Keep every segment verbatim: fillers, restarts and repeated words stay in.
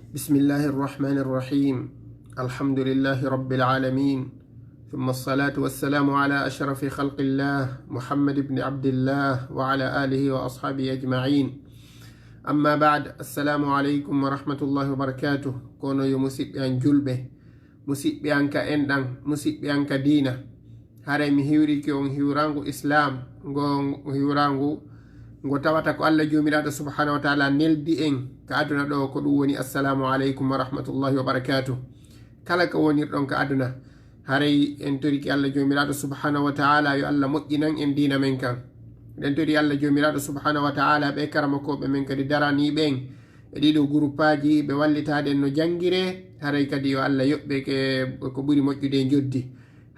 بسم الله الرحمن الرحيم. الحمد لله رب العالمين. ثم الصلاة والسلام على أشرف خلق الله محمد بن عبد الله وعلى آله وأصحابه أجمعين. أما بعد، السلام عليكم ورحمة الله وبركاته. Kono yo musiɓɓe an julɓe, musiɓɓe an ka enɗan, musiɓɓe an ka diina. Haray mi hiwriki on hiwraangu Islaam, ngo hiwraangu ngo tawata ko Allah Joomiraaɗo Subhaanahu wa Taala neldi en ka aduna ɗo, ko ɗum woni Assalaamu aleykum wa rahmatullahi wa barakaatuh. Kala ko wonirɗon ka aduna, haray en toriki Allah Joomiraaɗo Subhaanahu wa Taala yo Allah moƴƴinan en diina men kan. Eɗen tori Allah Joomiraaɗo Subhaanahu wa Taala ɓe karamokooɓe men kadi daraniiɓe en e ɗiɗo guruppaaji, ɓe wallitaade en no janngiree, haray kadi yo Allah yoɓ ɓe ke ko ɓuri moƴƴude e njoddi.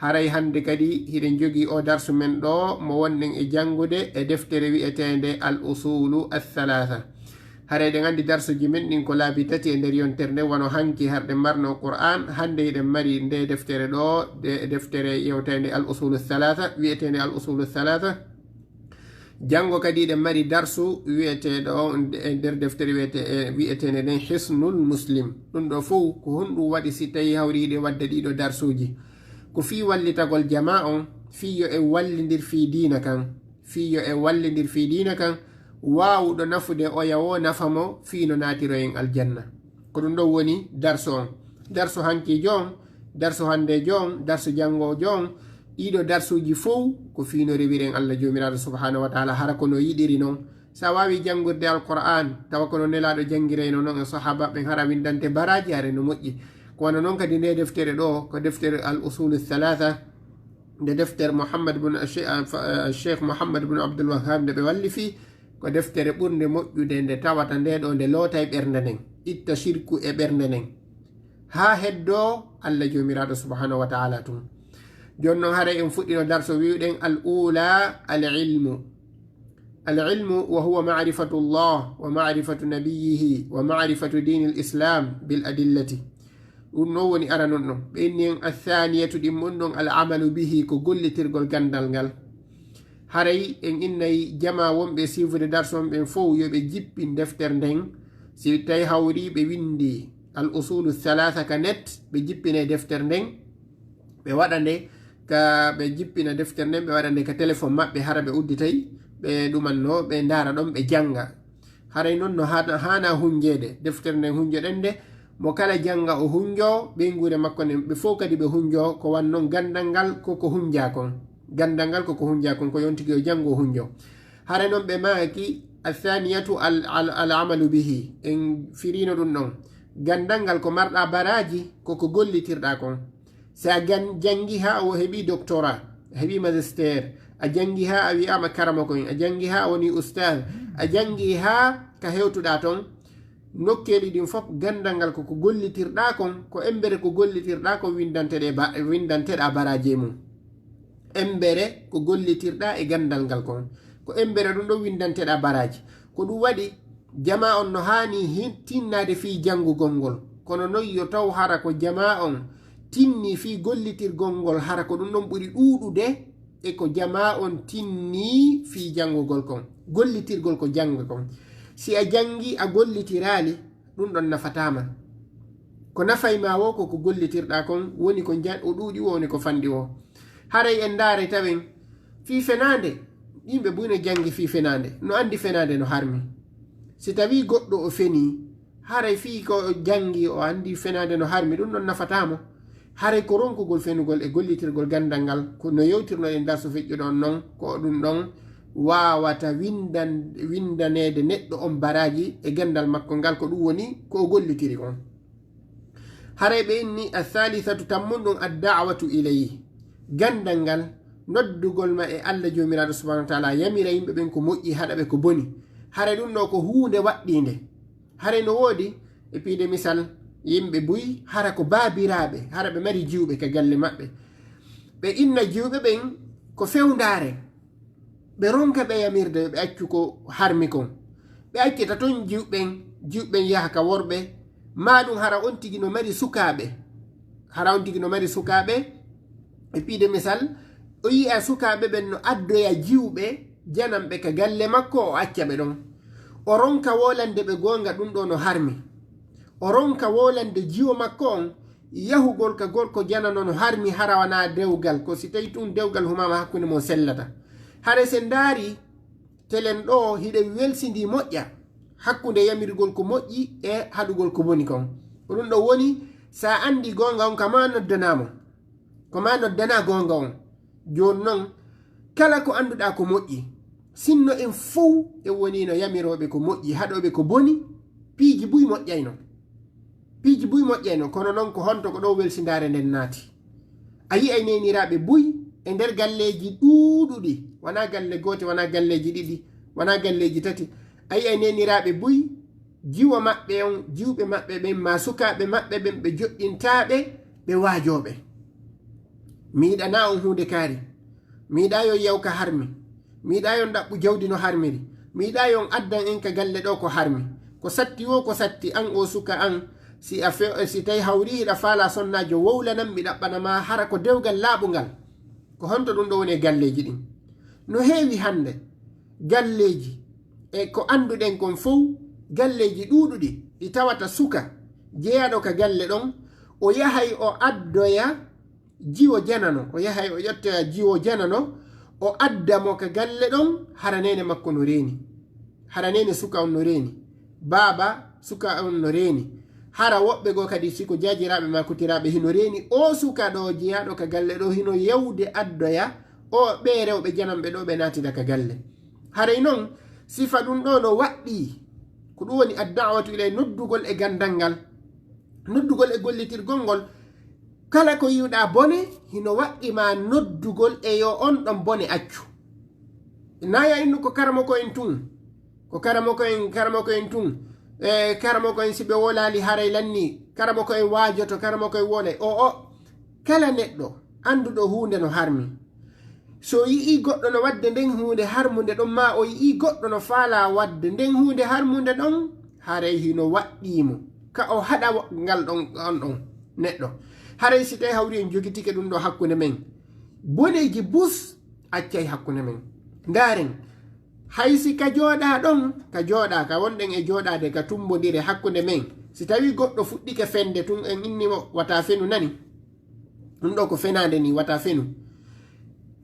Haray hannde kadi hiɗen jogii o darsu men ɗo mo wonɗen e janngude e deftere wi'eteende Al Usulu Al Thalatha. Haray eɗen anndi darsuuji men ɗin ko laabi tati e nder yontere nde, wano hanki harɗen marno Qur'aan, hannde hiɗen mari nde deftere ɗo, de deftere yewteende Al Usulu Thalatha, wi'eteende Al Usulu Thalatha. Janngo kadi hiɗen mari darsu wi'eteeɗo on e nder deftere wi'ete-, e wi'eteende nden Hisnul Muslim. Ɗum ɗo fow ko honɗum waɗi si tawi hawri hiɗen waɗde ɗiɗo darsuuji? Ko fii wallitagol jamaa on, fii yo en wallindir fii diina kan, fii yo en wallindir fii diina kan, waawuɗo nafude oya woo nafa mo, fii no naatiroyen aljanna. Ko ɗum ɗon woni darsu on. Darsu hankiijo on, darsu hanndeejo on, darsu janngoojo on, ɗiɗo darsuuji fow ko fii no rewiren Allah Joomiraaɗo Subhaanahu wa Taala, hara ko no yiɗiri non. Si a waawii janngirde Alqur'aan, tawa ko no Nelaaɗo janngirayno non e sahaaba ɓen, hara winndante baraaji, hara no moƴƴi. Ko wano non kadi nde deftere ɗo, ko deftere Al Usulu Thalatha, nde deftere Muhammad bun Che-, a, fa-, a, Cheikh Muhammad bun Abdul Wahhab nde ɓe wallifi, ko deftere ɓurnde moƴƴude nde tawata nde ɗo nde lootay ɓernde nden, itta shirku e ɓernde nden, haa heddoo Allah Joomiraaɗo Subhaanahu wa Taala tun. Jooni non, haray en fuɗɗino darso wi'uɗen al ula al ilmu. Al ilmu wa huwa ma'rifatu Allah wa ma'rifatu nabiyyihi wa ma'rifatu diinil Islam bil adillati. Ɗum ɗon woni aranun ɗon. Ɓe inni en athaniyatu ɗin mon ɗon al amalu bihi ko gollitirgol ganndal ngal. Haray en innay jamaa wonɓe siifude darsu on ɓen fow yo ɓe jippin deftere nden. Si tawi hawri ɓe winndi al usulu thalatha ka net, ɓe jippinay deftere nden. Ɓe waɗa nde ka, ɓe jippina deftere nden, ɓe waɗa nde ka téléphone maɓɓe, hara ɓe udditay, ɓe ɗumanno, ɓe ndaara ɗon, ɓe jannga. Haray non no haana, haana hunjeede. Deftere nden hunjoɗen nde, mo kala jannga o hunjoo, ɓeynguure makko nden, ɓe fow kadi ɓe hunjoo, ko wan non ganndal ngal ko ko hunjaa kon. Ganndal ngal ko ko hunjaa kon, ko yo on tigi o janngo o hunjoo. Haray non ɓe maaki, athaniyatu al, al, al amalu bihi. En firiino ɗum ɗon. Ganndal ngal ko marɗaa baraaji, ko ko gollitirɗaa kon. Si a gan-, janngi haa a heɓi doctorat, a heɓi magistère, a janngi haa a wi'aama karamoko en, a janngi haa a woni ustaz, a janngi haa ka hewtuɗaa ton, nokkeeli ɗin fof, ganndal ngal ko ko gollitirɗaa kon, ko embere ko gollitirɗaa kon winndanteɗe ba-, winndanteɗaa baraaji e mum. Embere ko gollitirɗaa e ganndal ngal kon, ko embere ɗum ɗon winndanteɗaa baraaji. Ko ɗum waɗi, jamaa on no haani hin-, tinnaade fii janngugol ngol. Kono noon yo taw hara ko jamaa on tinnii fii gollitirgol ngol, hara ko ɗum ɗon ɓuri ɗuuɗude e ko jamaa on tinnii fii janngugol kon. Gollitirgol ko janngo kon. Si a janngi, a gollitiraali, ɗum ɗon nafataa ma. Ko nafay ma woo ko ko gollitirɗaa kon, woni ko nja-, o ɗuuɗi woo, woni ko fanɗi woo. Haray en ndaaray tawen fii fenaande, yimɓe buy no janngi fii fenaande, no anndi fenaande no harmi. Si tawii goɗɗo o fenii, haray fii ko o janngi o anndi fenaande no harmi, ɗum ɗon nafataa mo. Haray ko ronkugol fenugol e gollitirgol ganndal ngal, ko no yewtirnoɗen darsu feƴƴuɗo on non, ko ɗum ɗon waawata winndan-, winndaneede neɗɗo on baraaji e ganndal makko ngal, ko ɗum woni ko o gollitiri kon. Haray ɓe inni, athalithatu, tammun ɗum, ad-da'watu ilayhi. Ganndal ngal, noddugol ma e Allah Joomiraaɗo Subhaanahu wa Ta'aala, yamira yimɓe ɓen ko moƴƴi, haɗa ɓe ko boni. Haray ɗum ɗo ko huunde waɗɗiinde. Haray no woodi, e piide misal, yimɓe buy, hara ko baabiraaɓe, hara ɓe mari jiwɓe ka galle maɓɓe. Ɓe inna jiwɓe ɓen ko fewndaare. Ɓe ronka ɓe yamirde, ɓe accu ko harmi kon. Ɓe accita ton jiwɓen, jiwɓen yaha ka worɓe, maa ɗum hara on tigi no mari sukaaɓe. Hara on tigi no mari sukaaɓe. E piide misal, o yi'a sukaaɓe ɓen no addoya jiwɓe, jananɓe ka galle makko, o acca ɓe ɗon. O ronka wolande ɓe goonga, ɗum ɗo no harmi. o ronka wowlande jiwo makko on, yahugol ka gorko janano no harmi hara wanaa dewgal, ko si tawi tun dewgal humaama hakkunde mon sellata. Hara si en ndaari telen ɗoo, hiɗen welsindii moƴƴa hakkunde yamirgol ko moƴƴi e haɗugol ko boni kon. Ko ɗun ɗoo woni, si a anndii goonga on, ka maa noddanaa mo. Ko maa noddanaa goonga on. Jooni non, kala ko annduɗaa ko moƴƴi, sinno en fow en woniino yamirooɓe ko moƴƴi, haɗooɓe ko boni, piiji buy moƴƴayno. Piiji buy moƴƴayno, kono non ko honto ko ɗoo welsindaare nden naati? A yi'ay neeniraaɓe buy e nder galleeji ɗuuɗuɗi, wanaa galle goote, wanaa galleeji ɗiɗi, wanaa galleeji tati. A yi'ay neeniraaɓe buy, jiwo maɓɓe on, jiwɓe maɓɓe ɓen, maa sukaaɓe maɓɓe ɓen, ɓe joɗɗintaaɓe, ɓe waajooɓe. Mi yiɗanaa on huunde kaari. Mi yiɗaa yo on yaw ka harmi. Mi yiɗaa yo on ɗaɓɓu jawdi no harmiri. Mi yiɗaa yo on addan en ka galle ɗoo ko harmi. Ko satti woo, ko satti an oo suka an, si a fe-, si tawi hawri hiɗa faalaa sonnaajo wowlanan, mi ɗaɓɓana maa hara ko dewgal laaɓungal. Ko honto ɗun ɗoo woni e galleeji ɗin? No heewi hannde. Galleeji, e ko annduɗen kon fow, galleeji ɗuuɗuɗi ɗi tawata suka jeyaaɗo ka galle ɗon, o yahay o addoya jiwo janano, o yahay o ƴettoya jiwo janano, o adda mo ka galle ɗon, hara neene makko no reeni, hara neene suka on no reeni, baaba suka on no reeni, hara woɓɓe goo kadi, si ko jaajiraaɓe maa kutiraaɓe, hino reeni oo suka ɗoo jeyaaɗo ka galle ɗoo, hino yawde addoya oo ɓee rewɓe jananɓe ɗoo, ɓe naatida ka galle. Haray non, sifa ɗun ɗoo no waɗɗii. Ko ɗun woni ad-da'watu ilay, noddugol e ganndal ngal, noddugol e gollitirgol ngol. Kala ko yi'uɗaa bone, hino waɗɗi maa noddugol e yo on ɗon bone accu. Naa yo a innu ko karamoko en tun, ko karamoko en, karamoko en tun, e karamoko en si ɓe wowlaali haray lanni, karamoko en waajoto, karamoko en wowlay. O, o, kala neɗɗo annduɗo huunde no harmi. So o yi'ii goɗɗo no waɗde nden huunde harmunde ɗon, maa o yi'ii goɗɗo no faalaa waɗde nden huunde harmunde ɗon, haray hino waɗɗii mo ka o haɗa wa-, ngal ɗon, on ɗon neɗɗo. Haray si tawi hawri en jogitike ɗun ɗoo hakkunde men, boneeji bus accay hakkunde men. Ndaaren, hay si ka jooɗaa ɗon, ka jooɗaa, ka wonɗen e jooɗaade, ka tummbondire hakkunde men, si tawi goɗɗo fuɗɗike fende tun, en inni mo, wata fenu, nani? Ɗun ɗoo ko fenaande nii, wata fenu.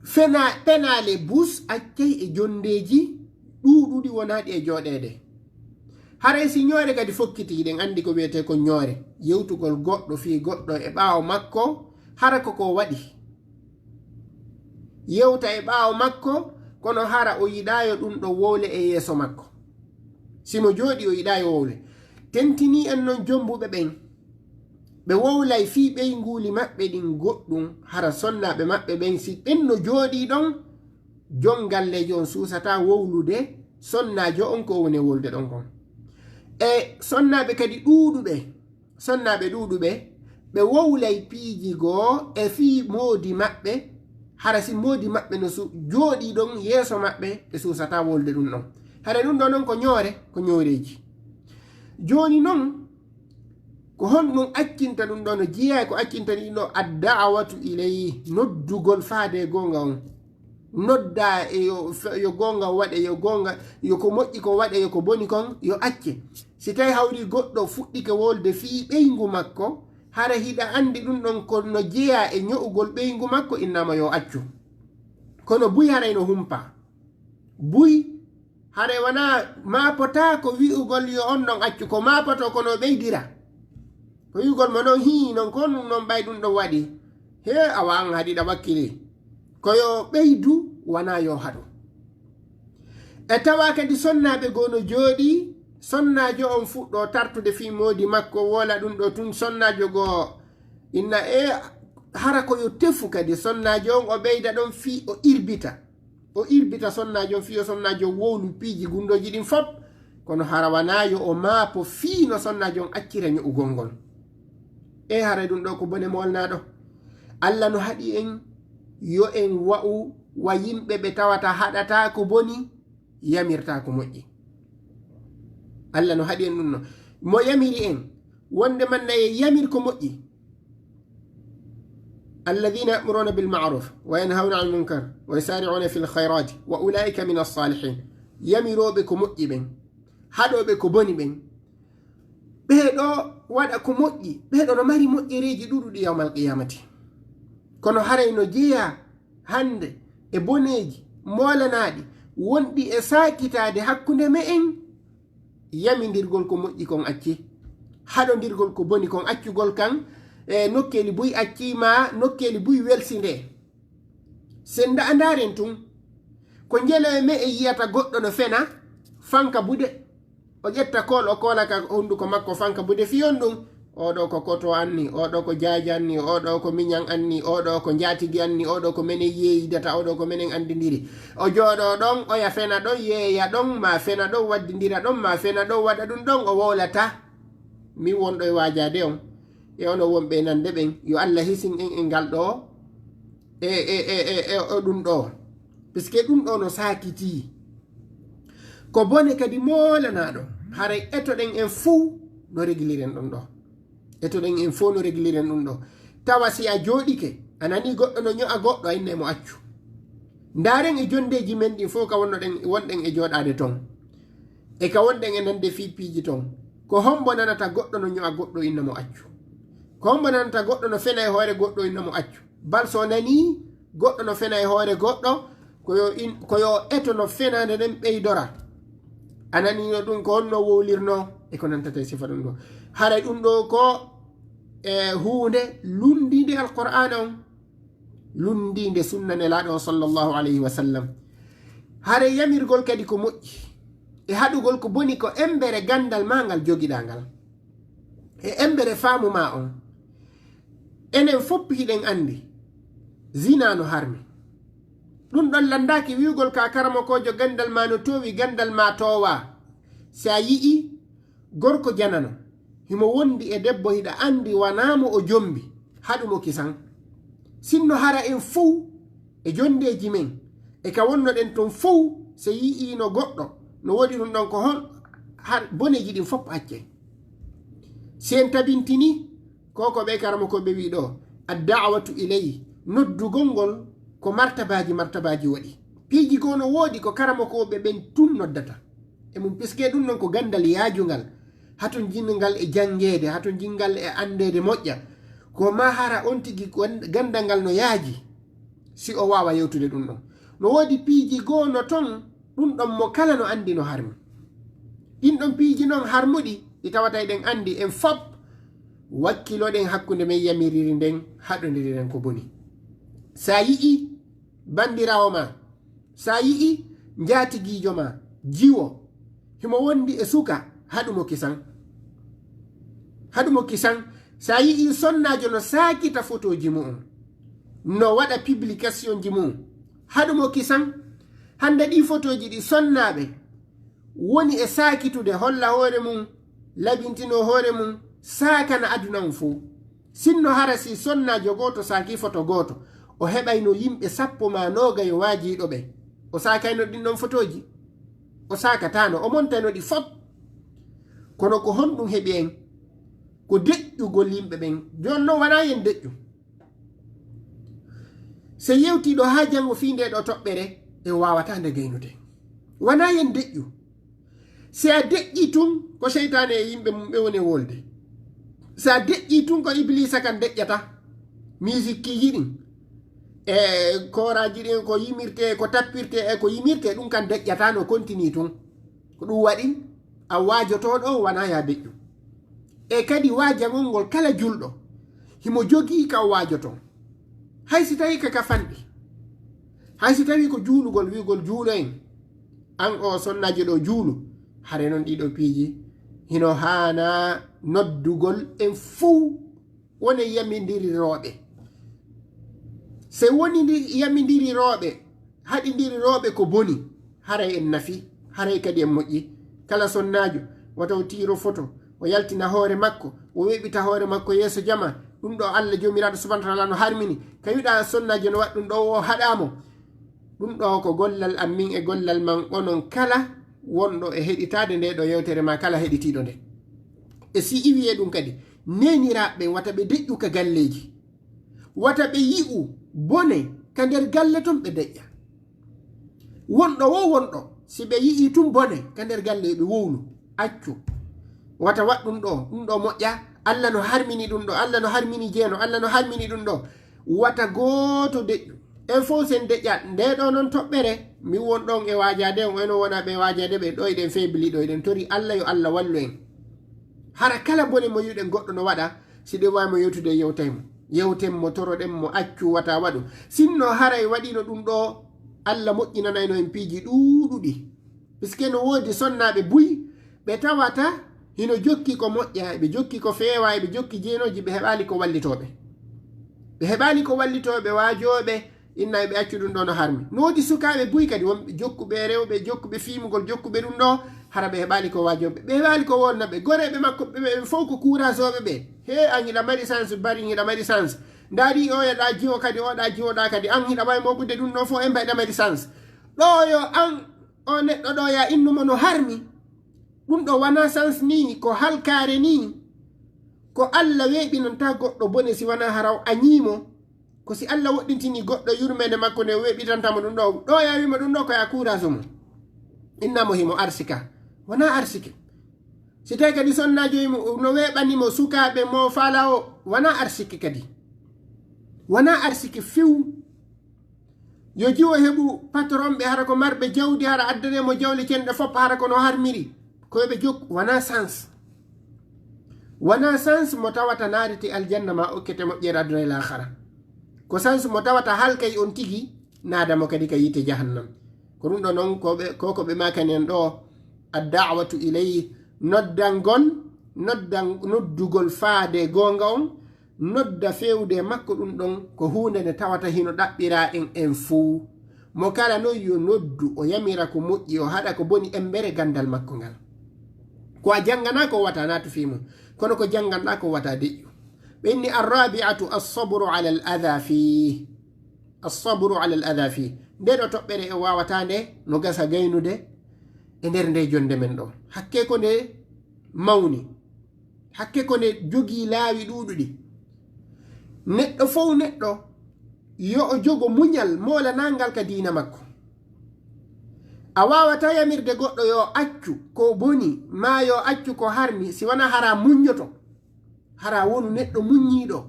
Fena-, penaale bus accay e jonndeeji ɗuuɗuɗi wonaaɗi e jooɗeede. Haray si ñoore kadi fokkiti, hiɗen anndi ko wi'etee ko ñoore, yewtugol goɗɗo fii goɗɗo e ɓaawo makko, hara ko ko waɗi. Yewta e ɓaawo makko, kono hara o yiɗaa yo ɗun ɗoo wowle e yeeso makko. Si mo jooɗii, o yiɗaa yo wowle. Tentinii en non jombuɓe ɓen. Ɓe wowlay fii ɓeynguuli maɓɓe ɗin goɗɗun, hara sonnaaɓe maɓɓe ɓen, si ɓen no jooɗii ɗon, jon galleejo on suusataa wowlude sonnaajo on ko woni e wowlude ɗon kon. E sonnaaɓe kadi ɗuuɗuɓe, sonnaaɓe ɗuuɗuɓe, ɓe wowlay piiji goo e fii moodi maɓɓe, hara si moodi maɓɓe no su-, jooɗii ɗon yeeso maɓɓe, ɓe suusataa wowlude ɗun ɗon. Hara ɗun ɗoo non ko ñoore, ko ñooreeji. Jooni non, ko honɗun accinta ɗun ɗoo, no jeyaa e ko accinta ɗun ɗoo, ad-da'watu ilayhi, noddugol faade e goonga on. Noddaa e yo fe-, yo goonga waɗe, yo goonga, yo ko moƴƴi ko waɗe, yo ko boni kon yo acce. Si tawi hawri goɗɗo fuɗɗike wolde fii ɓeyngu makko, hara hiɗa anndi ɗun ɗon ko no jeyaa e ño'ugol ɓeyngu makko, innaama yo accu. Kono buy haray no humpa. Buy, haray wanaa maapotaako wi'ugol yo on ɗon accu, ko maapotoo ko no ɓeydira. Ko wi'ugol mo non, hii, non ko ɗun non ɓay ɗun ɗon waɗi. Hee, awa an haɗi ɗa wakkili. Ko yo ɓeydu, wanaa yo haɗu. E tawa kadi sonnaaɓe goo no jooɗii, sonnaajo on fuɗɗoo tartude fii moodi makko, wowla ɗun ɗoo tun, sonnaajo goo inna, e hara ko yo tefu kadi, sonnaajo on o ɓeyda ɗon fii o irbita. O irbita sonnaajo on fii yo sonnaajo on wowlu piiji gunndooji ɗin fop. Kono hara wanaa yo o maapo fii no sonnaajo on accira ño'ugol ngol. E haray ɗun ɗoo ko bone moolnaaɗo. Alla no haɗi en yo en wa'u wa yimɓe ɓe tawata haɗataa ko boni, yamirtaa ko moƴƴi. Alla no haɗi en ɗun ɗoo. Mo yamiri en, wonde man na en yamir ko moƴƴi. الذين يأمرون بالمعروف وينهون عن المنكر ويسارعون في الخيرات وأولئك من الصالحين. Yamirooɓe ko moƴƴi ɓen, haɗooɓe ko boni ɓen, Ɓee ɗoo waɗa ko moƴƴi, ɓee ɗoo no mari moƴƴereeji ɗuuɗuɗi yawmal qiyamati. Kono haray no jeyaa hannde e boneeji moolanaaɗi wonɗi e saakitaade hakkunde me'en, yamindirgol ko moƴƴi kon acci, haɗondirgol ko boni kon accugol kan, e nokkeeli buy acci maa nokkeeli buy welsinde. Sen da-, ndaaren tun, ko njelo e me'e yiyata goɗɗo no fena, fanka bude, o ƴetta kool, o koola ka hunduko makko fanka bude fiyon ɗum. Oɗo ko koto anni, oɗo ko jaaji anni, oɗo ko miñan anni, oɗo ko njaatigi anni, oɗo ko menen yeeyidata, oɗo ko menen anndindiri. O jooɗo ɗon, oya fena ɗon, yeeya ɗon, ma fena ɗon, waddindira ɗon, ma fena ɗon, waɗa ɗum ɗon, o wowlata. Min wonɗo e waajaade on, e onon wonɓe e nande ɓen, yo Allah hisin en e ngal ɗoo, e, e, e, e, e, e ɗum ɗoo. Puisque ɗum ɗoo no saakitii. Ko bone kadi moolanaɗo, haray etoɗen en fow no regliren ɗum ɗoo. Etoɗen en fow no regliren ɗum ɗoo. Tawa si a jooɗike, a nani goɗɗo no ño'a goɗɗo, a inna mo accu. Ndaaren e jonndeeji men ɗin fow ka wonnoɗen, wonɗen e jooɗaade ton. E ka wonɗen e nande fii piiji ton. Ko hombo nanata goɗɗo no ño'a goɗɗo, inna mo accu? Ko hombo nanata goɗɗo no fena e hoore goɗɗo, inna mo accu? Bal so nanii goɗɗo no fena e hoore goɗɗo, ko yo in-, ko yo eto no fenaande nden ɓeydora. A nanii no ɗum, ko honno wowlirnoo e ko nantata e sifa ɗum ɗoo. Haray ɗum ɗoo ko, e, huunde lunndiinde Alqur'aana on, lunndiinde sunna Nelaaɗo on sallallahu alayhi wa sallam. Haray yamirgol kadi ko moƴƴi, e haɗugol ko boni ko embere ganndal maa ngal jogiɗaa ngal. E embere faamu maa on. Enen fow hiɗen anndi, zinaa no harmi. Ɗum ɗon lanndaaki wi'ugol ka karamokoojo ganndal maa no toowi, ganndal maa toowaa. Si a yi'ii gorko janano, himo wondi e debbo hiɗa anndi wanaa mo o jombi, haɗu mo kisan. Sinno hara en fow e jonndeeji men, e ka wonnoɗen ton fow, si yi'iino goɗɗo no woodi ɗum ɗon, ko hon har boneeji ɗin fow accee. Si en tabintinii, ko ko ɓee karamokooɓe wi'i ɗoo, ad-da'watu ilayhi, noddugol ngol ko martabaaji, martabaaji waɗi. Piiji goo no woodi ko karamokooɓe ɓen tun noddata e mum, puisque ɗum ɗon ko ganndal yaajungal, hatonjinngal e janngeede, hatonjinngal e anndeede moƴƴa. Ko maa hara on tigi ko ganndal ngal no yaaji, si o waawa yewtude ɗum ɗon. No woodi piiji goo no ton, ɗum ɗon mo kala no anndi no harmi. Ɗin ɗon piiji non harmuɗi, ɗi tawata eɗen anndi en fow, wakkiloɗen hakkunde men yamiriri nden, haɗondiriren ko boni. Sa yi'ii banndiraawo maa, sa yi'ii njaatigiijo maa, jiwo, himo wondi e suka, haɗu mo kisan. Haɗu mo kisan. Sa yi'ii sonnaajo no saakita fotooji mu'un, no waɗa publication ji mu'un, haɗu mo kisan. Hannde ɗii fotooji ɗi sonnaaɓe woni e saakitude, holla hoore mum, labintinoo hoore mum, saakana aduna on fow. Sinno hara si sonnaajo gooto saakii foto gooto, o heɓayno yimɓe sappo maa noogayo waajiiɗo ɓe. O saakayno ɗin ɗon fotooji? O saakataano, o montayno ɗi fow. Kono ko honɗum heɓi en? Ko deƴƴugol yimɓe ɓen. Jooni non wanaa yen deƴƴu. Se yewtii ɗoo haa janngo fii ndee ɗoo toɓɓere, en waawataa nde gaynude. Wanaa yen deƴƴu. Si a deƴƴii tun, ko seytaane e yimɓe mum ɓe woni e wolde. Si a deƴƴii tun, ko Ibliisa kan deƴƴata. Misikkiiji ɗin, e kooraaji ɗin, ko yimirtee, ko tappirtee, e ko yimirtee, ɗum kan deƴƴataa, no kontinii tun. Ko ɗum waɗi, a waajotooɗo, wanaa yaa deƴƴu. E kadi waajagol ngol kala julɗo, himo jogii ka o waajotoo. Hay si tawii ka ka fanɗi, hay si tawii ko juulugol, wi'ugol juuloyen, an o sonnaajo ɗoo juulu, hare non ɗii ɗoo piiji hino haanaa noddugol en fow wonen yamindirirooɓe. Se woni ndi yamindirirooɓe, haɗindirirooɓe ko boni, haray en nafi, haray kadi en moƴƴi. Kala sonnaajo, wata o tiiro foto, o yaltina hoore makko, o weɓita hoore makko yeeso jama. Ɗum ɗoo Allah Joomiraaɗo Subhaanahu wa Ta'aalaa no harmini. Ka wi'uɗaa sonnaajo no waɗa ɗum ɗoo, o haɗaa mo. Ɗum ɗoo ko gollal am min e gollal man, onon kala wonɗo e heɗitaade ndee ɗoo yewtere, maa kala heɗitiiɗo nde. E si iwiyee ɗum kadi, neeniraaɓe ɓen wata ɓe deƴƴu ka galleeji. Wata ɓe yi'u bone ka nder galle ton ɓe deƴƴa. Wonɗo woo wonɗo, si ɓe yi'ii tun bone ka nder galle, yo ɓe wowlu, accu. Wata waɗ ɗum ɗo, ɗum ɗo moƴƴa. Allah no harmini ɗum ɗo, Allah no harmini jeeno, Allah no harmini ɗum ɗo. Wata gooto deƴƴu. En fof sen deƴƴat. Nde ɗo noon toɓɓere, mi won ɗon e waajaade, on eno wona ɓe waajaade ɓe, ɗo eɗen feebili, ɗo eɗen tori Allah, yo Allah wallu en. Hara kala bone mo yi'uɗen goɗɗo no waɗa, si ɗum waawii mo yewtude, yewtay mo. Yewten mo, toroɗen mo, accu wata waɗu. Sinno haray waɗino ɗum ɗo, Allah moƴƴinanayno en piiji ɗuuɗuɗi. Puisque no woodi sonnaaɓe buy, ɓe tawata hino jokki ko moƴƴa, ɓe jokki ko feewa, ɓe jokki jeenooji, ɓe heɓaali ko wallitooɓe. Ɓe heɓaali ko wallitooɓe, waajooɓe, inna ɓe accu ɗum ɗo no harmi. No woodi sukaaɓe buy kadi, wonɓe jokkuɓe rewɓe, jokkuɓe fiimugol, jokkuɓe ɗum ɗo, hara ɓe heɓaali ko waajooɓe. Ɓe heɓaali ko wonna ɓe. Goreeɓe makko, ɓe, ɓe fof ko kuuraasooɓe ɓe. He, an hiɗa mari chance, bari hiɗa mari chance. Ndaari o e ɗa jiwo kadi, o ɗa jiwo ɗa kadi. An hiɗa wawi moɓude ɗum ɗo fof, en mbayɗa mari chance. Ɗo yo an, o neɗɗo ɗo ya innumo no harmi. Ɗum ɗo wana chance ni, ko halkaare ni. Ko Allah weeɓinanta goɗɗo bone si wana hara o añiimo. Ko si Allah woɗɗintini goɗɗo yurmeende makko nde o weeɓitanta mo ɗum ɗo. Ɗo ya wima ɗum ɗo ko ya kuuraso mo. Innamo himo arsika. Wana arsike. Si tawi kadi sonnaajo himo, no weeɓani mo sukaaɓe mo faala o, wana arsike kadi. Wana arsike few. Yo jiwo heɓu patron ɓe hara ko marɓe jawdi, hara addane mo jawle cenɗe fop, hara ko no harmiri. Ko ɓe jokku, wana chance. Wana chance mo tawata naarete aljanna ma okkete moƴƴere aduna e laakhara. Ko chance mo tawata halkay on tigi, naada mo kadi ka yiite jahannam. Ko ɗum ɗo noon ko ɓe, ko ko ɓe makani en ɗo, ad-da'watu ilayhi, noddangon, noddan-, noddugol faade goonga on, nodda feewde e makko ɗum ɗon, ko huunde nde tawata hino ɗaɓɓira en en fow. Mo kala noon yo noddu, o yamira ko moƴƴi, o haɗa ko boni embere ganndal makko ngal. Ko a janngana ko wata naatu fii mum, kono ko jannganɗa ko wata deƴƴu. Ɓe inni arrabi'atu as-sabru ala al-adha fii. As-sabru ala al-adha fii. Nde ɗo toɓɓere e wawata nde, no gasa gaynude e nder nde jonde men ɗo. Hakke ko nde mawni. Hakke ko nde jogii laawi ɗuuɗuɗi. Neɗɗo fow neɗɗo, yo o jogo muñal moolanangal ka diina makko. A waawata yamirde goɗɗo yo accu ko boni, maa yo accu ko harmi, si wona hara muññoto. Hara wonu neɗɗo muññiiɗo.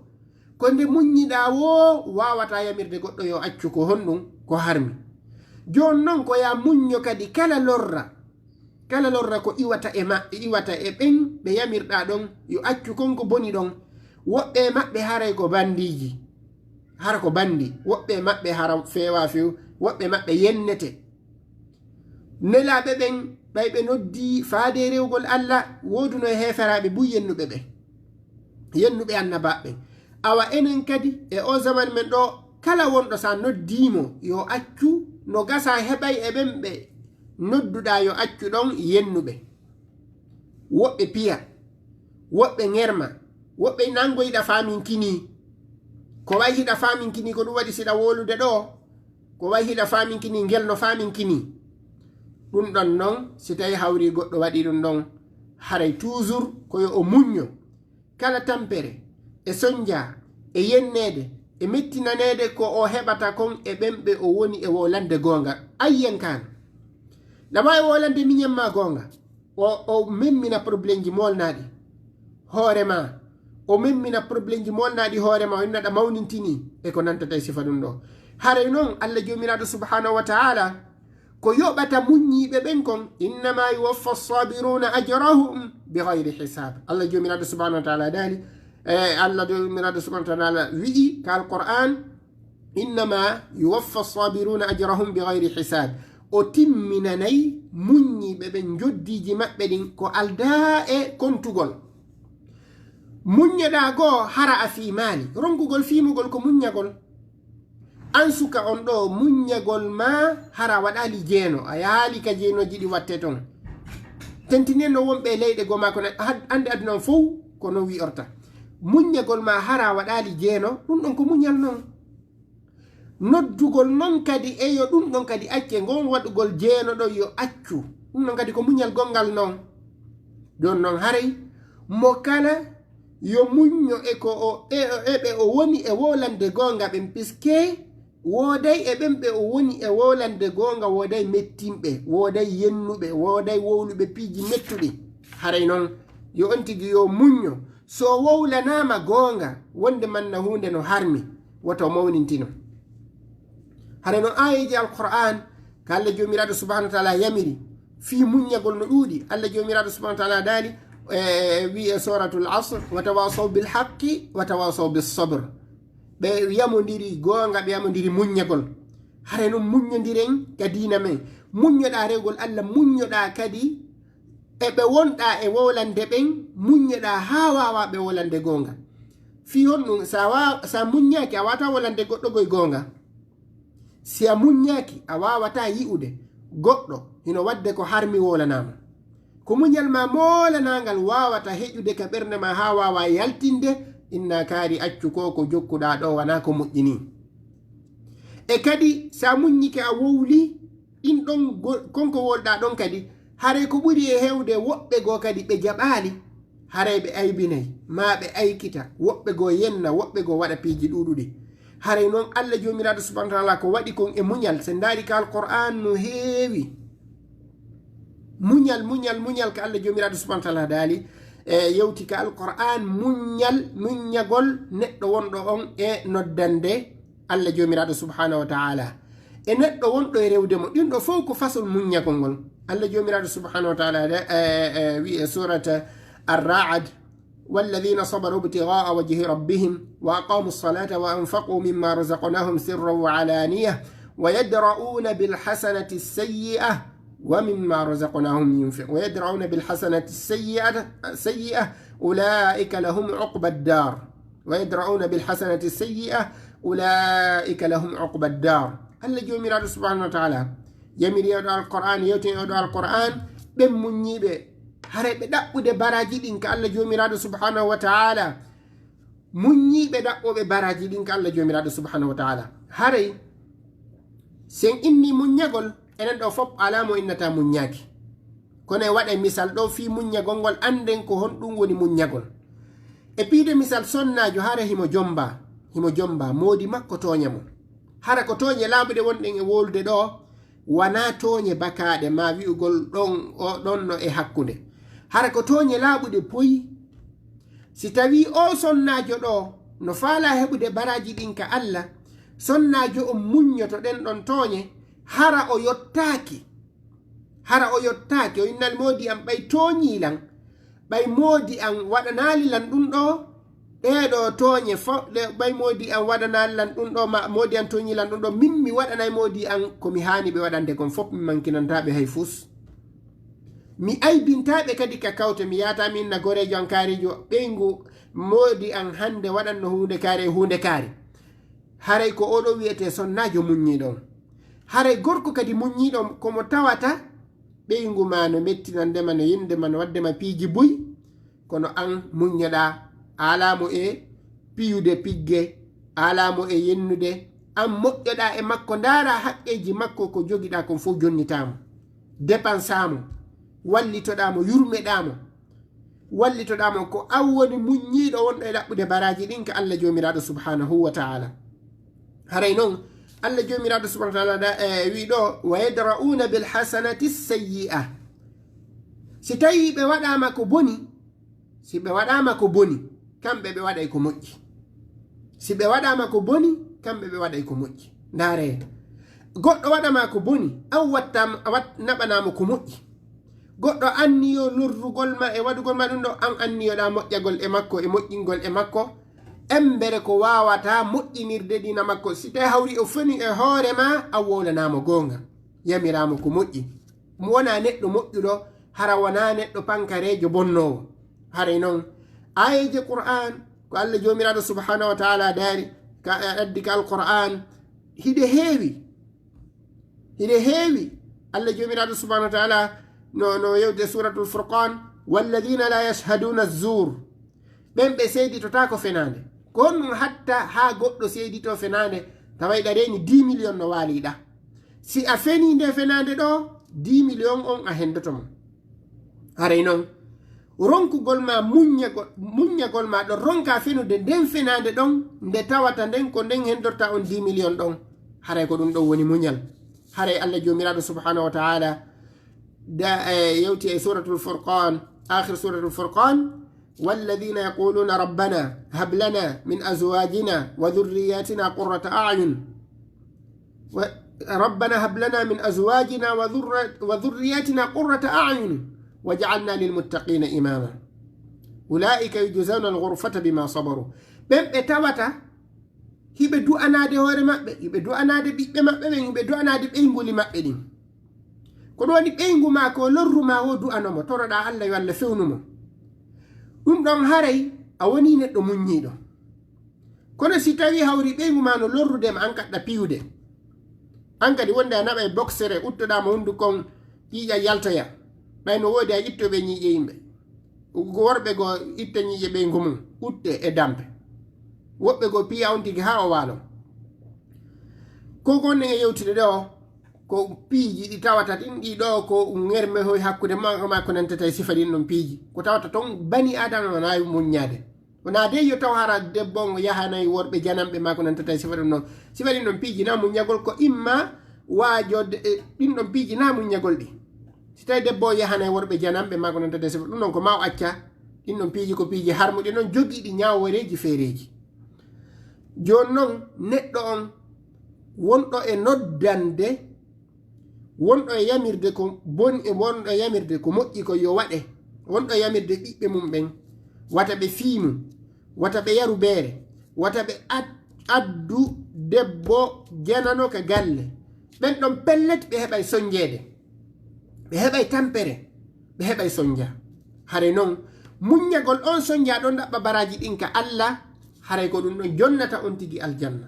Ko nde muññiɗaa woo waawata yamirde goɗɗo yo accu ko honɗum, ko harmi. Jooni noon ko ya muñño kadi kala lorra. Kala lorra ko iwata e ma-, iwata e ɓen ɓe yamirɗaa ɗon, yo accu kon ko boni ɗon. Woɓɓe e maɓɓe haray ko bandiiji. Hara ko bandi. Woɓɓe e maɓɓe hara feewa few. Woɓɓe e maɓɓe yennete. Nelaaɓe ɓen, ɓay ɓe noddii faade rewgol Alla, wooduno e heeferaaɓe buy yennuɓe ɓe. Yennuɓe annabaaɓe ɓen. Awa enen kadi, e o zaman men ɗo, kala wonɗo sa noddii mo, yo accu, no gasa heɓay e ɓen ɓe nodduɗaa yo accu ɗon yennuɓe. Woɓɓe piya, woɓɓe ŋerma, woɓɓe nangoyɗa faaminkinii. Ko way hiɗa faaminkinii, ko ɗum waɗi siɗa wowlude ɗo, ko way hiɗa faaminkinii, ngel no faaminkinii. Ɗum ɗon non, si tawi hawri goɗɗo waɗi ɗum ɗon, haray toujours ko yo o muñño. Kala tampere, e sonja, e yenneede, e mettinaneede ko o heɓata kon e ɓen ɓe o woni e wowlande goonga. Ayyen kaan. Ɗa waawi wowlande miñen ma goonga. O, o memmina problemji moolnaaɗi hoore ma. O memmina problemji moolnaaɗi hoore ma, o inna ɗa mawnintini e ko nantata e sifa ɗum ɗo. Haray non, Alla Joomiraaɗo subhanahu wa ta'ala ko yoɓata muññiiɓe ɓen kon, innama yuwaffa sabiruna ajrahum bi ghayri hisab. Alla Joomiraaɗo subhanahu wa ta'ala daali, e Alla Joomiraaɗo subhanahu wa ta'ala wi'i ka Alqur'an, innama yuwaffa sabiruna ajrahum bi ghayri hisab. O timminanay muññiiɓe ɓen njoddiiji maɓɓe ɗin ko aldaa e kontugol. Muññoɗaa goo hara a fiimaali. Ronkugol fiimugol ko muññagol. An suka on ɗo, muññagol ma hara waɗaali jeeno. A yahaali ka jeenooji ɗi watte ton. Tentinenno wonɓe e leyɗe goo maa ko na-, had-, hannde aduna on fow ko non wi'orta. Muññagol ma hara waɗaali jeeno, ɗum ɗon ko muñal non. Noddugol non kadi, e yo ɗum ɗon kadi acce, ngon waɗugol jeeno ɗon yo accu. Ɗum ɗon kadi ko muñal gonngal non. Ɗon non haray mo kala yo muñño e ko o, e, e ɓe o woni e wowlande goonga ɓen, puisque wooday e ɓen ɓe o woni e wowlande goonga, wooday mettinɓe, wooday yennuɓe, wooday wowluɓe piiji mettuɗi. Haray non Yo on tigi yo muñño, so wowlanaama goonga, wonde manna huunde no harmi, woto mawnintino. Hara no aayeeji Alqur'aan, ka Allah Joomiraaɗo Subhaanahu wa Ta'aalaa yamiri, fii muññagol no ɗuuɗi. Allah Joomiraaɗo Subhaanahu wa Ta'aalaa daali, e, wi'i e Sooratul Asr, "Wa tawaasaw bil haqqi, wa tawaasaw bis sabr." Ɓe yamondiri goonga, ɓe yamondiri muññagol. Hara non muññondiren ka diina men. Muññoɗaa rewgol Allah, muññoɗaa kadi e ɓe wonɗaa e wowlande ɓen, muññoɗaa haa waawaa ɓe wowlande goonga. Fii honɗun, sa wa-, sa muññaaki, a waawataa wowlande goɗɗo goy goonga. Si a muññaaki, a waawataa yi'ude goɗɗo hino waɗde ko harmi wowlanaama. Ko muñal maa moolanaangal waawata heƴude ka ɓernde maa haa waawaa yaltinde, inna kaari accu ko ko jokkuɗaa ɗoo wanaa ko moƴƴi nii. E kadi, sa muññike a wowli, ɗin ɗon go-, kon ko wowluɗaa ɗon kadi, haray ko ɓuri e heewde woɓɓe goo kadi ɓe jaɓaali, haray ɓe aybinay, maa ɓe aykita, woɓɓe goo yenna, woɓɓe goo waɗa piiji ɗuuɗuɗi. Haray non Allah Joomiraaɗo Subhaanahu wa Ta'aalaa ko waɗi kon e muñal, si en ndaari ka Alqur'aan no heewi. Muñal, muñal, muñal ka Allah Joomiraaɗo Subhaanahu wa Ta'aalaa daali, e yewti ka Alqur'aan, muñal, muññagol neɗɗo wonɗo on e noddande Allah Joomiraaɗo Subhaanahu wa Ta'aalaa. E neɗɗo wonɗo e rewde mo. Ɗin ɗoo fow ko façon muññagol ngol. Allah Joomiraaɗo Subhaanahu wa Ta'aalaa de, e, e, wi'i e Suurata Ar-Ra'd, "والذين صبروا ابتغاء وجه ربهم وأقاموا الصلاة وأنفقوا مما رزقناهم سرا وعلانية ويدرؤون بالحسنة السيئة ومما رزقناهم ينفقون ويدرؤون بالحسنة السيئة، السيئة أولئك لهم عقبى الدار ويدرؤون بالحسنة السيئة أولئك لهم عقبى الدار." Allah Joomiraaɗo Subhaanahu wa Ta'aalaa yamiri e ɗoo Alqur'aan, yewti e ɗoo Alqur'aan, ɓen muññiiɓe, haray ɓe ɗaɓɓude baraaji ɗin ka Allah Joomiraaɗo Subhaanahu wa Ta'aalaa. Muññiiɓe ɗaɓɓooɓe baraaji ɗin ka Allah Joomiraaɗo Subhaanahu wa Ta'aalaa. Haray, si en inni muññagol, enen ɗoo fow alaa mo innata muññaaki. Kono en waɗay misal ɗoo fii muññagol ngol, annden ko honɗun woni muññagol. E piide misal, sonnaajo hara himo jomba, himo jomba, moodi makko tooña mo. Hara ko tooñe laaɓuɗe wonɗen e wowlude ɗoo, wanaa tooñe bakaaɗe, maa wi'ugol ɗon, o ɗon no e hakkunde. Hara ko tooñe laaɓuɗe poy. Si tawii oo sonnaajo ɗoo no faalaa heɓude baraaji ɗin ka Allah, sonnaajo on muññoto ɗen ɗon tooñe, hara o yottaaki. Hara o yottaaki, o innay moodi an ɓay tooñii lan, ɓay moodi an waɗanaali lan ɗun ɗoo, ɗee ɗoo tooñe fow, ɗe, ɓay moodi an waɗanaali lan ɗun ɗoo, ma, moodi an tooñii lan ɗun ɗoo, min mi waɗanay moodi an ko mi haani ɓe waɗande kon fow, mi mankinantaa ɓe hay fus. Mi aybintaa ɓe kadi ka kawte, mi yaataa mi inna goreejo an kaariijo, ɓeyngu moodi an hande waɗanno huunde kaari e huunde kaari. Haray ko oo ɗoo wi'etee sonnaajo muññiiɗo on. Haray gorko kadi muññiiɗo on, ko mo tawata ɓeyngu maa no mettinande ma, no yiɗande ma, no waɗde ma piiji buy, kono an muññoɗaa, a alaa mo e piyude pigge, a alaa mo e yennude, an moƴƴoɗaa e makko, ndaaraa haqqeeji makko, ko jogiɗaa kon fow jonnitaa mo, depansaa mo, wallitoɗaa mo, yurmeɗaa mo. Wallitoɗaa mo, ko an woni muññiiɗo wonɗo e ɗaɓɓude baraaji ɗin ka Allah Joomiraaɗo Subhaanahu wa Ta'aalaa. Haray non, Allah Joomiraaɗo Subhaanahu wa Ta'aalaa da, e, wi'i ɗoo, "Wa yadra'uuna bil hasanati sayyi'a." Si tawii ɓe waɗaama ko boni, si ɓe waɗaama ko boni, kamɓe ɓe waɗay ko moƴƴi. Si ɓe waɗaama ko boni, kamɓe ɓe waɗay ko moƴƴi. Ndaaree, goɗɗo waɗaama ko boni, an wattaama, a wat-, naɓanaama ko moƴƴi. Goɗɗo anniyo lorrugol ma e waɗugol ma ɗun ɗoo, an anniyoɗaa moƴƴagol e makko e moƴƴingol e makko, embere ko waawataa moƴƴinirde diina makko. Si tawii hawri o fenii e hoore maa, an wowlanaama goonga, yamiraama ko moƴƴi. Mo wonaa neɗɗo moƴƴuɗo, hara wonaa neɗɗo pankareejo bonnoowo. Haray non, aayeeje Qur'aan, ko Allah Joomiraaɗo Subhaanahu wa Ta'aalaa daari, ka, addi ka Alqur'aan, hiɗe heewi. Hiɗe heewi. Allah Joomiraaɗo Subhaanahu wa Ta'aalaa no, no yewde Suuratul Furqaan, "Walladiina laa yashhaduuna zuur." Ɓen ɓe seeditotaako fenaande. Ko honɗun hatta haa goɗɗo seeditoo fenaande, tawa hiɗa reeni dix millions no waaliiɗaa. Si a fenii ndee fenaande ɗoo, dix millions on a hendoto mo. Haray non, ronkugol maa muññagol, muññagol maa ɗon ronkaa fenude nden fenaande ɗon, nde tawata nden ko nden hendortaa on dix millions ɗon. Haray ko ɗun ɗon woni muñal. Haray Allah Joomiraaɗo Subhaanahu wa Ta'aalaa da, e, yewti e Suuratul Furqaan, آخر سورة الفرقان: والذين يقولون ربنا هب لنا من أزواجنا وذرياتنا قرة أعين و-، ربنا هب لنا من أزواجنا وذر-، وذرياتنا قرة أعين واجعلنا للمتقين إماما أولئك يجزون الغرفة بما صبروا. Ɓen ɓe tawata hiɓe du'anaade hoore maɓɓe, hiɓe du'anaade ɓiɓɓe maɓɓe ɓen, hiɓe du'anaade ɓeynguuli maɓɓe ɗin. Ko ɗum woni ɓeyngu maa ko lorru maa wo du'ano mo, toroɗaa Alla yo Alla fewnu mo. Ɗum ɗon haray a wonii neɗɗo muññiiɗo. Kono si tawii hawri ɓeyngu maa no lorrude ma, an kaɗɗa piyude. An kadi wonde a naɓay boksere, uttoɗaa mo hunduko on, ƴiiƴa yaltoya. Ɓay no woodi a ittooɓe ñiiƴe yimɓe. Worɓe goo itta ñiiƴe ɓeyngu mum, utte e dampe. Woɓɓe goo piya on tigi haa o waalo. Ko gonɗen e yewtude ɗo, ko piiji ɗi tawata ɗin, ɗi ɗo ko ŋerme hoy hakkunde ma, ma ko nantata e sifa ɗin ɗon piiji. Ko tawata ton bani Aadama no waawi muññaade. Wonaa dey yo taw hara debbo on yahanay worɓe jananɓe ma ko nantata e sifa ɗum ɗon. Sifa ɗin ɗon piiji na muññagol ko imma waajode, e, ɗin ɗon piiji na muññagol ɗi. Si tawi debbo o yahanay worɓe jananɓe ma ko nantata e sifa ɗum ɗon ko ma o acca. Ɗin ɗon piiji ko piiji harmuɗi non jogiiɗi ñaaworeeji feereeji. Jooni non neɗɗo on wonɗo e noddande, wonɗo e yamirde ko boni, e wonɗo e yamirde ko moƴƴi ko yo waɗe, wonɗo e yamirde ɓiɓɓe mum ɓen, wata ɓe fiinu, wata ɓe yaru beere, wata ɓe ad-, addu debbo janano ka galle. Ɓen ɗon pellet ɓe heɓay sonjeede, ɓe heɓay tampere, ɓe heɓay sonja. Haray non, muññagol on sonja ɗon ɗaɓɓa baraaji ɗin ka Alla, haray ko ɗum ɗon jonnata on tigi aljanna.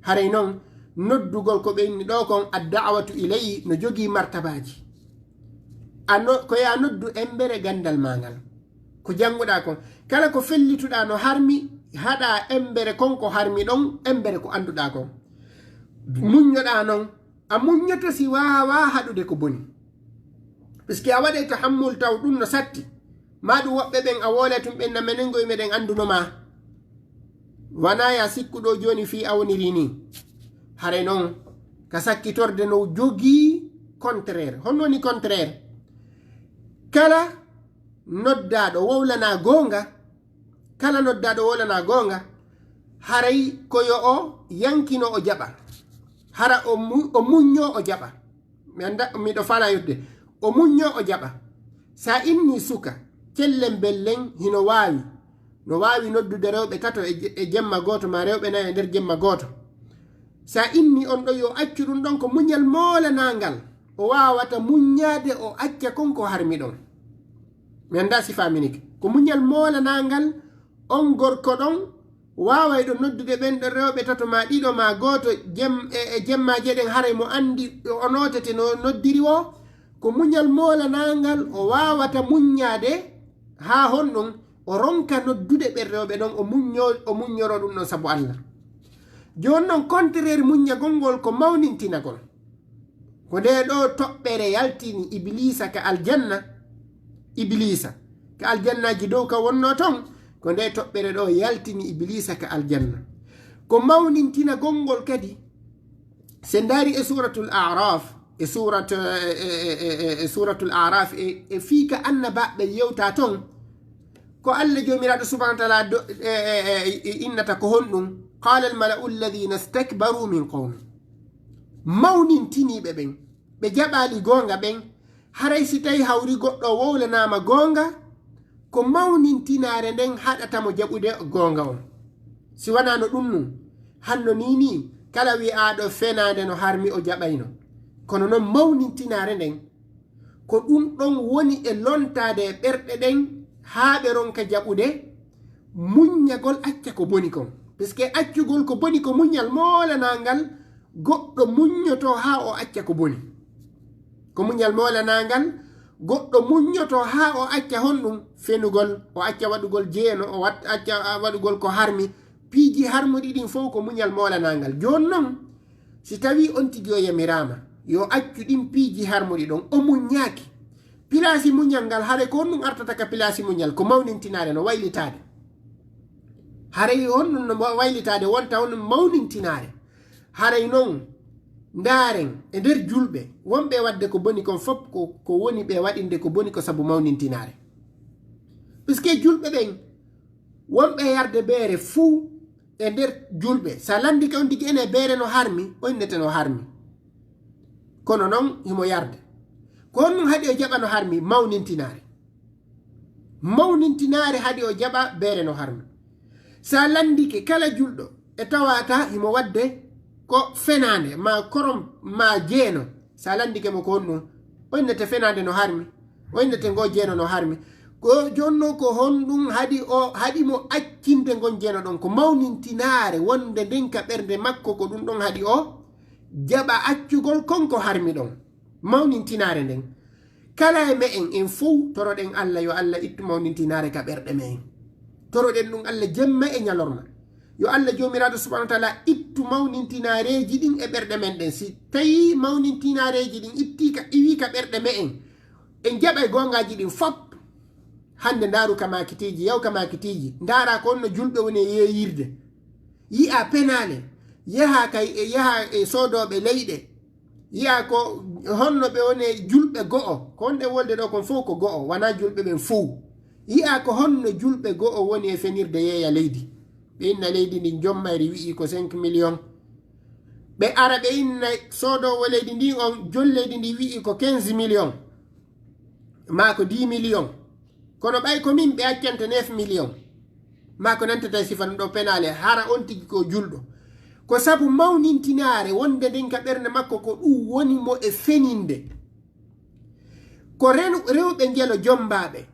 Haray non, noddugol ko ɓe inni ɗo kon, ad-da'watu ilayhi, no jogii martabaaji. A no-, ko ya noddu embere gandal maa ngal. Ko jannguɗaa kon. Kala ko fellituɗaa no harmi, haɗaa embere kon ko harmi ɗon, embere ko annduɗaa kon. Muññoɗaa non, a muññoto si waawaa haɗude ko boni. Puisque a waɗay tahammul taw ɗum no satti. Ma ɗum woɓɓe ɓen a woolay tun ɓen na menen ngoy meɗen annduno ma. Wanaa ya sikkuɗo jooni fii a woniri ni. Haray non, ka sakkitorde no jogii contraire. Honno woni contraire? Kala noddaaɗo wowlanaa goonga, kala noddaaɗo wowlanaa goonga, haray ko yo o yankino o jaɓa. Hara o mu-, o muññoo o jaɓa. Mi annda, miɗo faalaa yettude. O muññoo o jaɓa. Sa inni suka, cellen bellen hino waawi. No waawi noddude rewɓe tato e je-, e jemma gooto, maa rewɓe nayo e nder jemma gooto. Sa inni on ɗon yo accu ɗum ɗon ko muñal moolanangal. O waawata muññaade o acca kon ko harmi ɗon. Mi annda si faaminike. Ko muñal moolanangal on gorko ɗon waaway ɗo noddude ɓen ɗon rewɓe tato maa ɗiɗo maa gooto jem-, e, e jemmaaje ɗen haray mo anndi o nootete no noddiri o. Ko muñal moolanangal o waawata muññaade haa honɗum o ronka noddude ɓen rewɓe ɗon o muñño-, o muññoro ɗum ɗon sabu Alla. Jooni non contraire muññagol ngol ko mawnintinagol. Ko nde ɗo toɓɓere yaltini Ibiliisa ka aljanna. Ibiliisa ka aljannaaji dow ka wonno ton. Ko nde toɓɓere ɗo yaltini Ibiliisa ka aljanna. Ko mawnintina gonngol kadi. Se ndaari e Suuratul A'raaf, e suurat, e, e, e, e, e Suuratul A'raaf, e, e fii ka annabaaɓe yewta ton. Ko Alla Joomiraaɗo Subhaanahu wa Ta'aalaa do-, e, e, e, e, innata ko honɗum? Qaala al-mala'u alladhiina istakbaru min qawmi. Mawnintiniiɓe ɓen, ɓe jaɓaali goonga ɓen, haray si tawi hawri goɗɗo wowlanaama goonga, ko mawnintinaare nden haɗata mo jaɓude goonga on. Si wanaa no ɗum nun, hanno nii nii, kala wi'aaɗo fenaande no harmi o jaɓayno. Kono non mawnintinaare nden, ko ɗum ɗon woni e lontaade e ɓerɗe ɗen haa ɓe ronka jaɓude muññagol acca ko boni kon. Puisque accugol ko boni ko muñal moolanangal, goɗɗo muññoto haa o acca ko boni. Ko muñal moolanangal, goɗɗo muññoto haa o acca honɗum fenugol, o acca waɗugol jeeno, o wat-, acca waɗugol ko harmi. Piiji harmuɗi ɗin fow ko muñal moolanangal. Jooni non, si tawii on tigi o yamiraama, yo accu ɗin piiji harmuɗi ɗon, o muññaaki. Pilaasi muñal ngal, haray ko honɗum artata ka pilaasi muñal? Ko mawnintinaare no waylitaade. Haray honɗum no wa-, waylitaade wonta honɗum mawnintinaare? Haray non, ndaaren, e nder julɓe, wonɓe waɗde ko boni kon fof ko, ko woni ɓe waɗinde ko boni ko sabu mawnintinaare. Puisque julɓe ɓen, wonɓe yarde beere fuu e nder julɓe, sa lanndike on tigi ene beere no harmi, o innete no harmi. Kono noon himo yarde. Ko honɗum haɗi o jaɓa no harmi? Mawnintinaare. Mawnintinaare haɗi o jaɓa beere no harmi. Sa lanndike kala julɗo e tawata himo waɗde ko fenaande, ma korom, ma jeeno, sa lanndike mo ko honɗum, o innete fenaande no harmi, o innete ngo jeeno no harmi. Ko jonno ko honɗum haɗi o, haɗi mo accinde ngon jeeno ɗon? Ko mawnintinaare wonde nden ka ɓernde makko, ko ɗum ɗon haɗi o jaɓa accugol kon ko harmi ɗon. Mawnintinaare nden. Kala e me'en, en fow, toroɗen Allah, yo Allah ittu mawnintinaare ka ɓerɗe me'en. Toroɗen ɗum Allah jemma e ñalorma. Yo Allah Joomiraaɗo subhaanahu wa taala ittu mawnintinaareeji ɗin e ɓerɗe men ɗen. Si tawii mawnintinaareeji ɗin ittii ka, iwii ka ɓerɗe me'en, en jaɓay goongaaji ɗin fop. Hannde ndaaru ka maakitiiji, yaw ka maakitiiji. Ndaaraa ko honno julɓe woni e yeeyirde. Yi'aa penaale. Yahaa kay, e yahaa e soodooɓe leyɗe. Yi'aa ko honno ɓe woni e julɓe go'o. Ko honɗen wolde ɗoo kon fow ko go'o, wanaa julɓe ɓen fow. Yi'aa ko honno julɓe go'o woni e fenirde yeeya leydi. Ɓe inna leydi ndin jom mayri wi'i ko cinq millions. Ɓe ara ɓe inna soodoowo leydi ndin on, jom leydi ndin wi'i ko quinze millions. Maa ko dix millions. Kono ɓay ko min ɓe accanta neuf millions. Maa ko nantata e sifa ɗum ɗoo penaale, hara on tigi ko julɗo. Ko sabu mawnintinaare wonde nden ka ɓernde makko ko ɗum woni mo e feninde. Ko renu-, rewɓe njelo jommbaaɓe,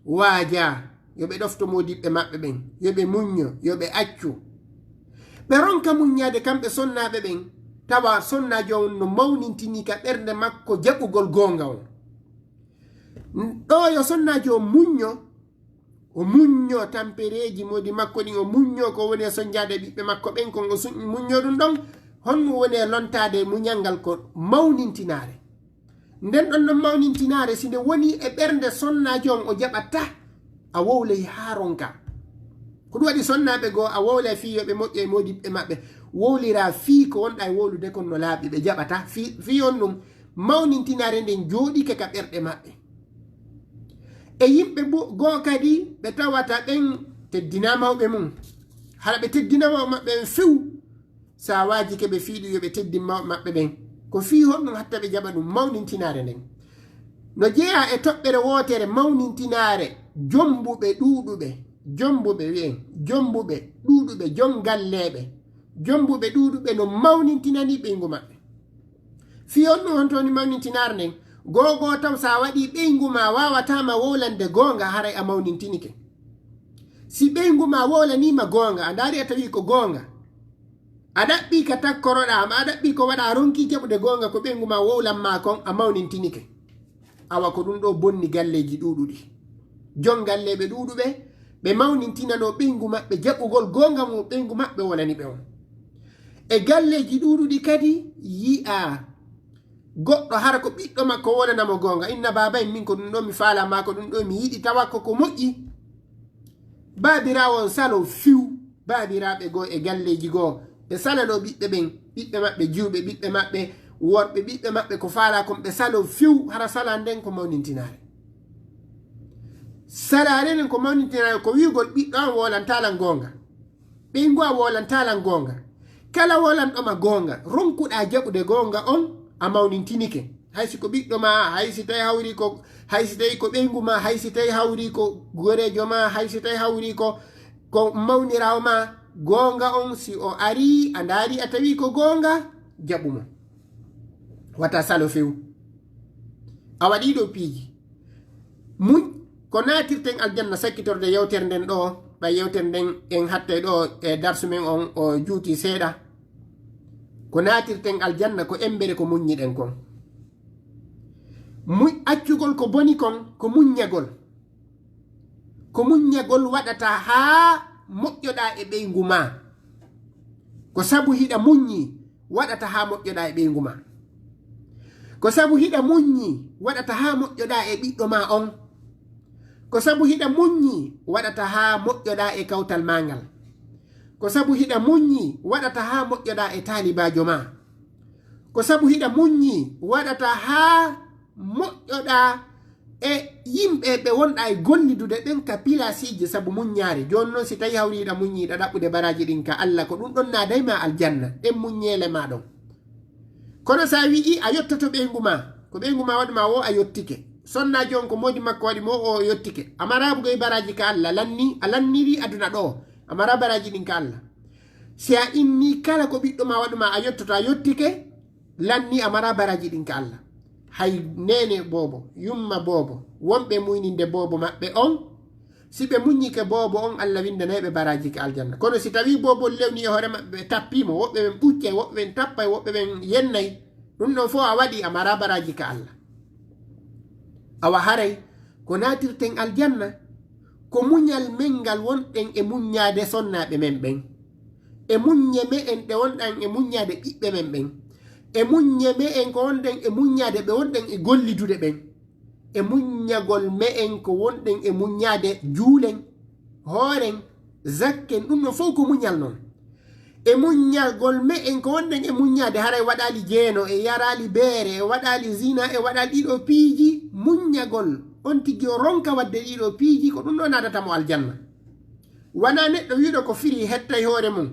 waajaa, yo ɓe ɗofto moodiɓɓe maɓɓe ɓen, yo ɓe muñño, yo ɓe accu. Ɓe ronka muññaade kamɓe sonnaaɓe ɓen, tawa sonnaajo on no mawnintini ka ɓernde makko jaɓugol goonga on. Ɗoo yo sonnaajo on muñño, o muñño tampereeji moodi makko ɗin, o muñño ko woni e sonjaade ɓiɓɓe makko ɓen, kon o su-, muñño ɗum ɗon. Honɗum woni e lontaade e muñal ngal? Ko mawnintinaare. Nden ɗon non mawnintinaare, si nde woni e ɓernde sonnaajo on, o jaɓata, a wowlay haa ronka. Ko ɗum waɗi sonnaaɓe goo, a wowlay fii yo ɓe moƴƴo e moodiɓɓe maɓɓe. Wowliraa fii ko wonɗaa e wowlude kon no laaɓi, ɓe jaɓata. Fii, fii on ɗum, mawnintinaare nden jooɗike ka ɓerɗe maɓɓe. E yimɓe bo-, goo kadi ɓe tawata ɓen teddinaa mawɓe mum. Hara ɓe teddinaa mawɓe maɓɓe ɓen few. Sa waajike ɓe fii ɗum yo ɓe teddin mawɓe maɓɓe ɓen. Ko fii honɗum hatta ɓe jaɓa ɗum mawnintinaare nden? No jeyaa e toɓɓere wootere mawnintinaare jombuɓe ɗuuɗuɓe, jombuɓe wi'en, jombuɓe ɗuuɗuɓe, jom galleeɓe. Jombuɓe ɗuuɗuɓe no mawnintinanii ɓeyngu maɓɓe. Fii honɗum, honto woni mawnintinaare nden? Goo goo taw sa waɗii ɓeyngu maa waawataa ma wowlande goonga, haray a mawnintinike. Si ɓeyngu maa wowlanii ma goonga, a ndaari a tawii ko goonga, a ɗaɓɓii ka takkoroɗaa, maa a ɗaɓɓii ko waɗaa, a ronkii jaɓude goonga ko ɓeyngu maa wowlan maa kon, a mawnintinike. Awa ko ɗum ɗoo bonni galleeji ɗuuɗuɗi. Jon galleeɓe ɗuuɗuɓe, ɓe mawnintinanoo ɓeyngu maɓɓe jaɓugol goonga mo ɓeyngu maɓɓe wonani ɓe on. E galleeji ɗuuɗuɗi kadi yi'aa goɗɗo hara ko ɓiɗɗo makko wonana mo goonga. Inna baaba en, min ko ɗum ɗoo mi faalaa, maa ko ɗum ɗoo mi yiɗi, tawa ko ko moƴƴi. Baabiraawo on salo fiw, baabiraaɓe goo e galleeji goo, ɓe salanoo ɓiɓɓe ɓen, ɓiɓɓe maɓɓe jiwɓe, ɓiɓɓe maɓɓe worɓe, ɓiɓɓe maɓɓe ko faalaa kon, ɓe saloo fiw, hara salaa nden ko mawnintinaare. Salaare nden ko mawnintinaare, ko wi'ugol ɓiɗɗo an wowlantaa lan goonga. Ɓeyngu an wowlantaa lan goonga. Kala wowlanɗo ma goonga, ronkuɗaa jaɓude goonga on, a mawnintinike. Hay si ko ɓiɗɗo maa, hay si tawi hawri ko, hay si tawi ko ɓeyngu maa, hay si tawi hawri ko goreejo maa, hay si tawi hawri ko, ko mawniraawo maa, goonga on, si o arii, a ndaari, a tawi ko goonga, jaɓu mo. Wata salo few. A waɗii ɗoo piiji. Muñ, ko naatirten aljanna, sakkitorde yewtere nden ɗoo, ɓay yewtere nden en hattay ɗoo e darsu men on, o juuti seeɗa. Ko naatirten aljanna, ko embere ko muññiɗen kon. Muñ-, accugol ko boni kon, ko muññagol. Ko muññagol waɗata haa moƴƴoɗaa e ɓeyngu maa. Ko sabu hiɗa muññi waɗata haa moƴƴoɗaa e ɓeyngu maa. Ko sabu hiɗa muññi waɗata haa moƴƴoɗaa e ɓiɗɗo maa on. Ko sabu hiɗa muññi waɗata haa moƴƴoɗaa e kawtal maa ngal. Ko sabu hiɗa muññi waɗata haa moƴƴoɗaa e taalibaajo maa. Ko sabu hiɗa muññi waɗata haa moƴƴoɗaa e yimɓe ɓe wonɗa e gollidude ɓen ka pilasiiji sabu muññaare. Jooni non, si tawi hawri hiɗa muññi, hiɗa ɗaɓɓude baraaji ɗin ka Alla, ko ɗum ɗon naadayma aljanna, ɗen muññeele ma ɗon. Kono sa wi'i a yottoto ɓeyngu ma, ko ɓeyngu ma waɗu ma wo a yottike. Sonnaajo on ko moodi makko waɗi mo, o yottike. A maraa bugoy baraaji ka Alla, lanni, a lanniri aduna ɗo, a maraa baraaji ɗin ka Alla. Si a inni kala ko ɓiɗɗo ma waɗu ma a yottoto, a yottike, lanni a maraa baraaji ɗin ka Alla. Hay neene boobo, yumma boobo, wonɓe muyninde boobo maɓɓe on, si ɓe muññike boobo on, Alla windanay ɓe baraaji ka aljanna. Kono si tawi boobo lewni e hoore maɓɓe, ɓe tappii mo, woɓɓe ɓen ɓuccay, woɓɓe ɓen tappay, woɓɓe ɓen yennay, ɗum ɗon fof a waɗi, a maraa baraaji ka Alla. Awa haray ko naatirten aljanna, ko muñal men ngal wonɗen e muññaade sonnaaɓe men ɓen, e muññe me'en ɗe wonɗen e muññaade ɓiɓɓe men ɓen, e muññe me'en ko wonɗen e muññaade ɓe wonɗen e gollidude ɓen, e muññagol me'en ko wonɗen e muññaade juulen, hooren, zakken, ɗum ɗon fof ko muñal non. E muññagol me'en ko wonɗen e muññaade, haray waɗaali jeeno, e yaraali beere, e waɗaali zina, e waɗaali ɗiɗo piiji, muññagol on tigi o ronka waɗde ɗiɗo piiji, ko ɗum ɗon naadata mo aljanna. Wanaa neɗɗo wi'uɗo ko firi hettay hoore mum.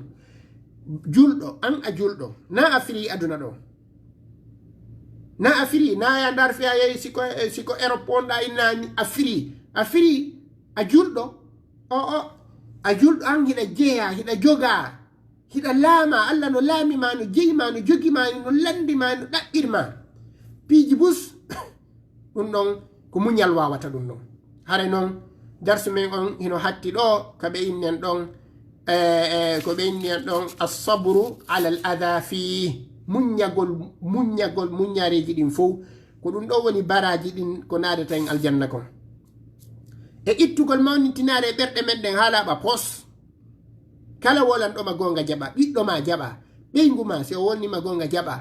Julɗo, an a julɗo, na a firi aduna ɗo. Na a firi, na ya ndar fiya yehi siko, siko Europe wonɗa inna ni a firi. A firi, a julɗo. O, o, a julɗo an hiɗa jeya, hiɗa joga, hiɗa laama, Alla no laami ma, no jeyi ma, no jogi ma, no landi ma, no ɗaɓɓir ma. Piiji bus, ɗum ɗon ko muñal wawata ɗum ɗon. Hare noon, darsu men on hino hatti ɗo, ka ɓe innen ɗon, e, e, ko ɓe inni en ɗon, as-sabru ala al-adha fii, muññagol, muññagol, muññareeji ɗin fow. Ko ɗum ɗo woni baraaji ɗin ko naadata en aljanna kon. E ittugol mawnintinaare e ɓerɗe men ɗen haa laaɓa pos. Kala wolanɗo ma goonga jaɓa, ɓiɗɗo ma jaɓa, ɓeyngu ma si o wolni ma goonga jaɓa.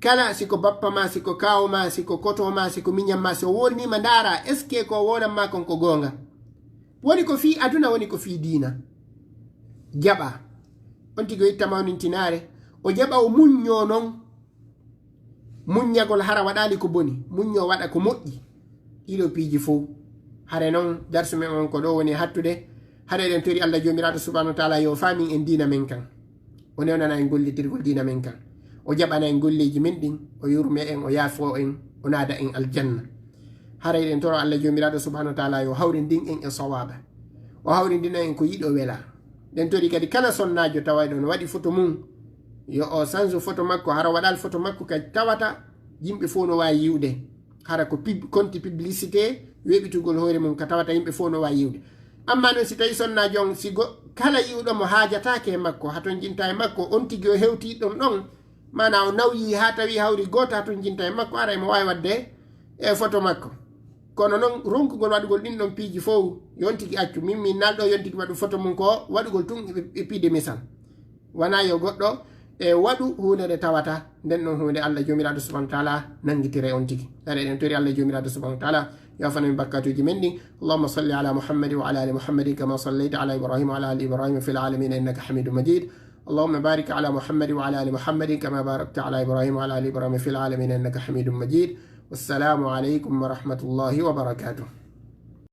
Kala si ko bappa ma, si ko kaawo ma, si ko koto ma, si ko miñam ma, si o wolni ma ndaara, est-ce que ko wolan ma kon ko goonga? Woni ko fii aduna, woni ko fii diina. Jaɓa. On tigi o itta mawnintinaare, o jaɓa o muññoo non. Muññagol hara waɗaali ko boni, muññoo waɗa ko moƴƴi. Ɗiɗo piiji fow. Hare non, darsu men on ko ɗo woni hattude. Hare eɗen tori Allah Joomiraaɗo Subhaanahu wa Taala yo faamin en diina men kan. O newnana en gollitirgol diina men kan. O jaɓana en golleeji men ɗin, o yurme en, o yaafo en, o naada en aljanna. Hare eɗen toro Allah Joomiraaɗo Subhaanahu wa Taala yo hawrindin en e sawaaba. O hawrindina en ko yiɗi o wela. Ɗen tori kadi kala sonnaajo tawayɗo no waɗi foto mum, yo o sansu foto makko, hara waɗal foto makko ka tawata yimɓe fow no waawi yiwde. Hara ko pub-, konti publicité, weeɓitugol hoore mum ka tawata yimɓe fow no waawi yiwde. Amma non si tawi sonnaajo on, si go-, kala yiwɗo mo haajataake e makko, hatonjinta e makko, on tigi o hewti ɗon ɗon, maanaa o nawyi haa tawi hawri gooto hatonjinta e makko, aray mo waawi waɗde e foto makko. Kono non ronkugol waɗugol ɗin ɗon piiji fow, yontigi accu, min mi nalɗo yontigi waɗu foto mum ko waɗugol tun e, e piide misal. Wanaa yo goɗɗo e waɗu huunde nde tawata, nden ɗon huunde Allah Joomiraaɗo Subhaanahu wa Taala nanngitire on tigi. Hare eɗen tori Allah Joomiraaɗo Subhaanahu wa Taala yo afano min bakkatuuji men ɗin. اللهم صل على محمد وعلى آل محمد كما صليت على إبراهيم وعلى آل إبراهيم في العالمين إنك حميد مجيد. اللهم بارك على محمد وعلى آل محمد كما باركت على إبراهيم وعلى آل إبراهيم في العالمين إنك حميد مجيد. والسلام عليكم ورحمة الله وبركاته.